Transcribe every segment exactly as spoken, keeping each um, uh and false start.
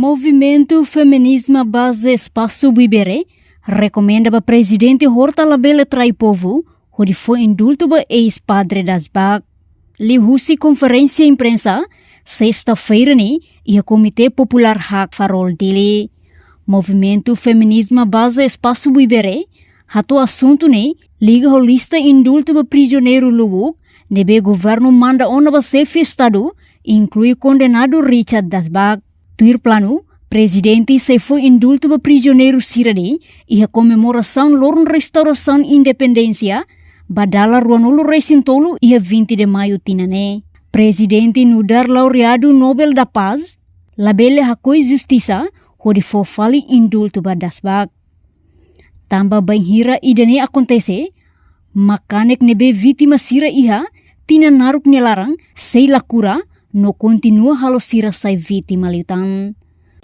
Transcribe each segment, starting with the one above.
Movimentu Feminizmu Baze Espasu Buibere rekomenda ba Prezidente Horta labele trai povu hodi fó indultu ba eis-padre Dasbak. Liuhusi konferénsia imprensa sesta-feira ne'e iha Komité Populár Hak Farol Dili, Movimentu Feminizmu Baze Espasu Buibere hato'o asuntu ne'e liga ho lista indultu ba prizioneiru lubuk ne'ebé governu manda ona ba xefe Estadu, inklui kondenadu Richard Dasbak. Tuir planu, Prezidente sei fó indultu ba prizioneiru sira-ne'e iha komemorasaun loron restaurasaun independénsia ba dala ruanulu-resin-tolu iha vinte de Maio tinan ne'e. Prezidente nu'udar laureadu Nobel da Paz labele hakoi justisa hodi fó fali indultu ba Dasbak. Tanba bainhira ida-ne'e akontese, mak kanek ne'ebé vítima sira iha tinan naruk nia laran sei la kura no kontinua halo sira sai vítima liután.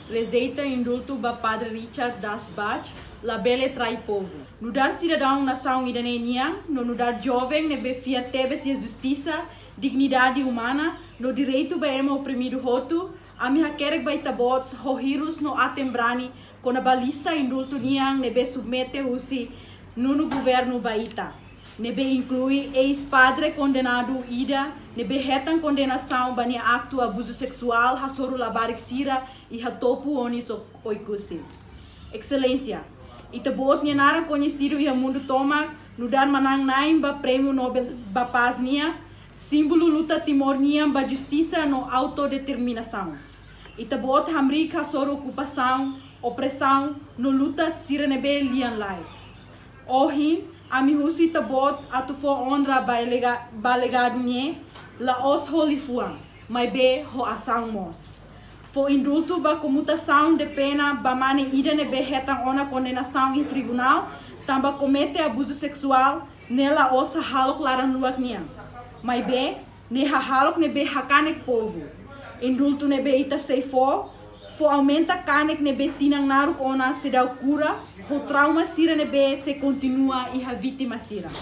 Rejeita indultu ba Padre Richard Dasbach, labele trai povu. Nu'udar sidadaun nasaun ida-ne'e nian, no nu'udar joven ne'ebé fiar tebes iha justisa, dignidade umana, no direitu ba ema oprimidu hotu, ami hakerek ba Ita-Boot ho hirus no aten-brani kona-ba lista indultu nian ne'ebé submete husi nonu governu ba ita, ne'ebé inklui eis-padre kondenadu ida ne'ebé hetan kondenasaun ba nia aktu abuzu seksuál hasoru labarik sira iha topu Onis Oekusi. Exelénsia, Ita-Boot nia naran koñesidu iha mundu tomak nu'udar manán-na'in ba Prémiu Nobel ba Pás nian, símbolu luta Timor nian ba justisa no autodeterminasaun. Ita-Boot hamriik hasoru okupasaun, opresaun, no luta sira ne'ebé lian-laek. Ohin, ami husu Ita-Boot atu fó onra ba lega-, ba legadu ne'e, la'ós ho liafuan, maibé ho asaun mós. Fó indultu ba komutasaun de pena ba mane ida ne'ebé hetan ona kondenasaun iha tribunál, tanba komete abuzu seksuál, ne'e la'ós hahalok laran-luak nian. Maibé, ne'e hahalok ne'ebé hakanek povu. Indultu ne'ebé ita sei fó, fó aumenta kanek ne'ebé tinan naruk ona seidauk kura, ho trauma sira ne'ebé sei kontinua iha vítima sira.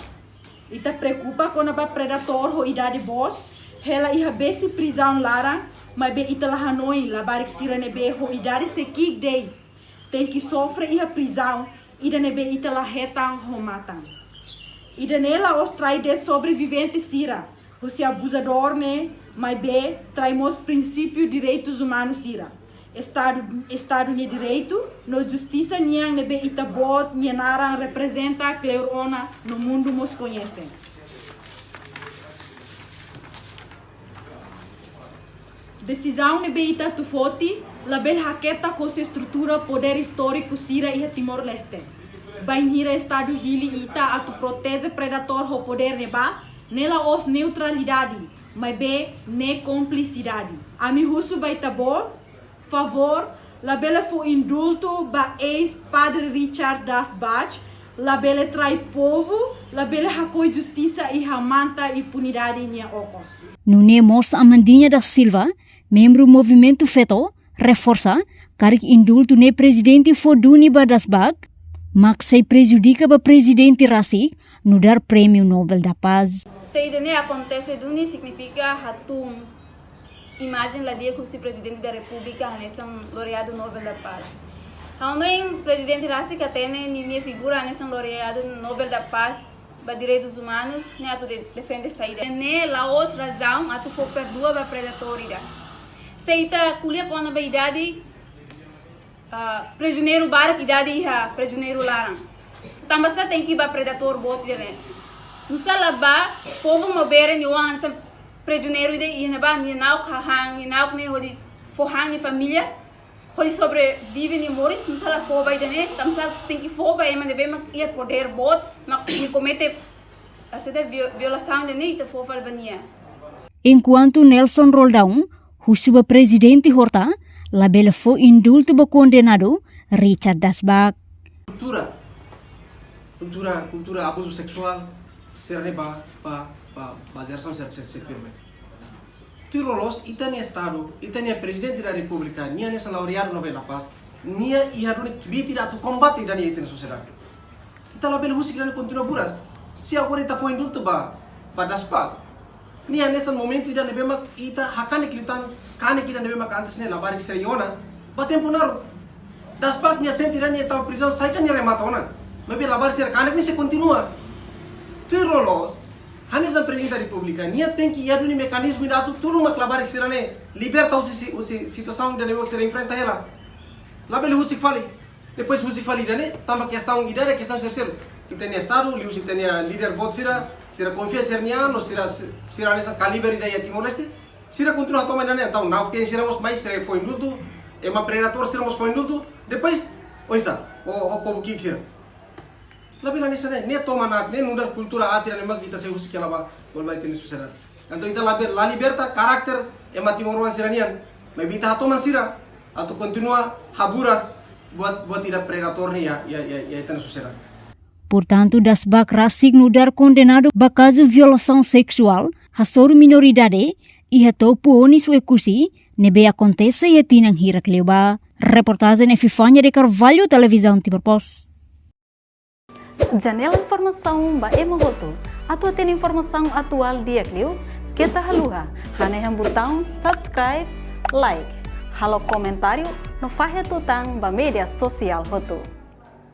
Ita preokupa kona-ba predadór ho idade boot, hela iha besi prizaun laran, maibé ita la hanoin labarik sira ne'ebé ho idade sei ki'ik de'it tenke sofre iha prizaun, ida ne'ebé ita la hetan ho matan. Ida-ne'e la'ós trai de'it sobrevivente sira husi abuzadór ne'e, maibé trai mós prinsípiu direitus umanus sira, Estadu, Estadu nia direitu, no justisa nian ne'ebé Ita-Boot nia naran reprezenta kleur ona no mundu mós koñese. Desizaun ne'ebé ita atu foti, labele haketak hosi estrutura podér istóriku sira iha Timor-Leste. Bainhira Estadu hili ita atu proteje predadór ho podér ne'ebá, ne'e la'ós neutralidade, maibé ne'e kumplisidade. Ami husu ba Ita-Boot, favór, labele fó indultu ba eis-padre Richard Dasbach, labele trai povu, labele hakoi justisa iha manta impunidade nia okos. Nune'e mós Amandinha da Silva, membru Movimentu Feto, reforsa, karik indultu ne'e Prezidente fó duni ba Dasbach, mak sei prejudika ba prezidente rasik, nu'udar Prémiu Nobel da Paz. Se ida-ne'e akontese duni signifika hatún imajen la di'ak husi Prezidente da Repúblika hanesan laureadu Nobel da Paz. Ha'u hanoin prezidente rasik hatene ninia figura hanesan laureadu Nobel da Paz ba direitus umanus, ne'e atu de-, defende saida. Ne'e la'ós razaun atu fó perdua ba predadór ida. Se ita ko'alia kona-ba idade, ah, prizioneiru barak idade iha prizioneiru laran. Tanbasá tenke ba predadór boot ida-ne'e? Nusá la ba povu Maubere nia oan hanesan prizioneiru ida iha ne'ebá, nia na'ok hahán, nia na'ok ne'e hodi fó han nia família, hodi sobrevive nia moris, nusá la fó ba ida-ne'e, tanbasá tenke fó ba ema ne'ebé mak iha podér boot, mak nia komete, ah, saida, vio-, violasaun ida-ne'e, ita fó fali ba nia. Enkuantu Nelson Roldaun husu ba Prezidente Horta labele fó indultu ba kondenadu Richard Dasbach. Kultura, kultura, kultura abuzu seksuál, sira-ne'e ba, ba, ba, ba jerasaun sira, sira, sira tuirmai. Tuir loloos, ita-nia Estadu, ita-nia Prezidente da Repúblika, nia hanesan laureadu Nobel da Paz, nia iha duni kbiit ida atu kombate ida-ne'e iha ita-nia sosiedade. Ita labele husik ida-ne'e kontinua buras. Se agora ita fó indultu ba, ba Dasbach, nia hanesan momentu ida ne'ebé mak ita hakanek liután, kanek ida ne'ebé mak antes ne'e labarik sira iha ona. Ba tempu naruk. Dasbak nia sente ida-ne'e tau prizaun, sai ka nia remata ona. Maibé labarik sira kanek ne'e sei kontinua. Tuir loloos, hanesan Prezidente da Repúblika, nia tenke iha duni mekanizmu ida atu tulun mak labarik sira-ne'e liberta husi, husi, husi situasaun ida-ne'ebé sira enfrenta hela. Labele husik fali. Depois husik fali ida-ne'e, tanba kestaun ida-ne'e, kestaun sira seluk. Ita-nia Estadu, liuhusi ita-nia líder boot sira, sira konfia sira-nian, no sira, sira hanesan kaliber ida iha Timor-Leste. Sira kontinua hatoman ida-ne'e, entaun, na'ok-teen sira mós mai, sira fó indultu, ema predadór sira mós fó indultu, depois, oinsá, ho, ho povu ki'ik sira. Labele hanesan ne'e, ne'e toman aat, ne'e nu'udar kultura aat ida-ne'e mak ita sei husik hela ba, ba ita-nia sosiedade. Entaun ita labele, la liberta karakter ema timoroan sira-nian, maibé ita hatoman sira, atu kontinua haburas buat, buat ida predadór ne'e iha, iha, iha, iha ita-nia sosiedade. Portantu, Dasbak rasik nu'udar kondenadu ba kazu violasaun seksuál hasoru minoridade iha topu Onis Oekusi ne'ebé akontese iha tinan hirak liubá. Reportajen Epifania de Carvalho, Televizaun Timor Post. Janela informasaun ba ema hotu. Atu hatene informasaun atuál di'ak liu, keta haluha hanehan butaun subscribe, like, halo komentáriu no fahe tutan ba média sosiál hotu.